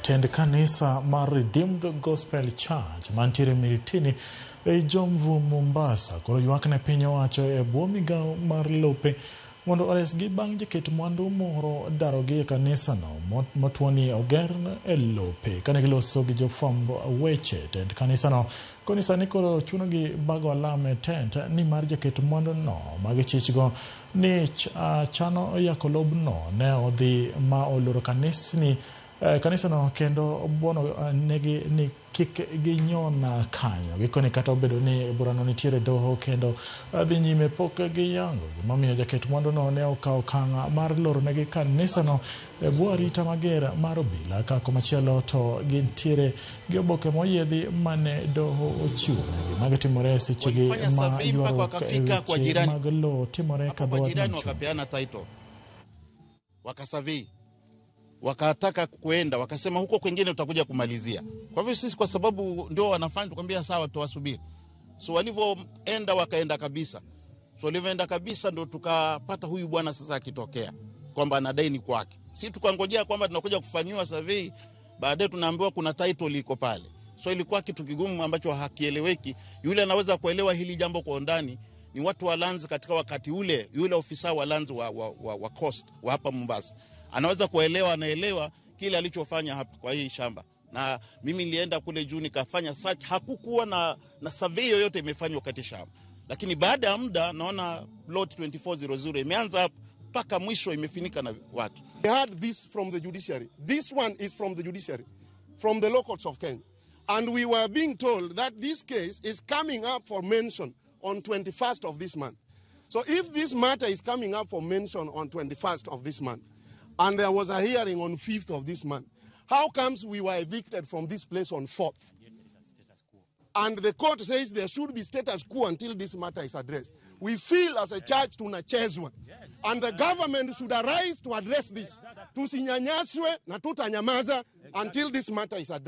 Tend kanisa mar Redeemed Gospel Church mantiere Miritini ei Jomvu, Mombasa koro ywak ne piny owacho e bwo migawo mar lope mondo oresgi bang' jaket mwandu moro darogi e kanisano motwo ni oger e lope. Kane giloso gi jofwamb weche, tend kanisano koni sani koro chunogi bago alam e tent nimar jaket mwanduno magichichgo ni chano yako lobno ne odhi ma oloro kanisni kanisano kendo buono negi ni kik ginyon kanyo. Gikone kata obedo ni burano nitiere doho kendo dhi nyime pok giyango gimomiyo jaket mwanduno ne okawo okang' mar loro negi kanisano e bwo arita mager mar obila ka komachielo to gintiere gi oboke moyiedhi mane doho ochiwo negi. Magi timore e sechegi ma ywaruok e weche mag lowo timore ka kwa dho wath jirani nam chumbi. Wakapeana title, wakasurvey, wakataka kuenda, wakasema huko kwengine utakuja kumalizia. Kwa hivyo sisi, kwa sababu ndio wanafanya, tukamwambia sawa, tuwasubiri. So walivyoenda wakaenda kabisa, so walivyoenda kabisa ndo tukapata huyu bwana sasa akitokea kwamba anadai ni kwake. Si tukangojea kwamba tunakuja kufanyiwa survey, baadaye tunaambiwa kuna title iko pale. So ilikuwa kitu kigumu ambacho hakieleweki. Yule anaweza kuelewa hili jambo kwa undani ni watu wa lands katika wakati ule, yule ofisa wa lands wa coast wa hapa Mombasa anaweza kuelewa, anaelewa kile alichofanya hapa kwa hii shamba. Na mimi nilienda kule juu nikafanya search, hakukuwa na survey yoyote imefanywa katika shamba, lakini baada ya muda naona plot 2400 imeanza hapa mpaka mwisho imefinika na watu. We had this from the judiciary. This one is from the judiciary, from the law courts of Kenya. And we were being told that this case is coming up for mention on 21st of this month. So if this matter is coming up for mention on 21st of this month, and there was a hearing on 5th of this month, how comes we were evicted from this place on 4th? And the court says there should be status quo until this matter is addressed. We feel as a church tunachezwa. And the government should arise to address this. Tusinyanyaswe na tutanyamaza until this matter is addressed.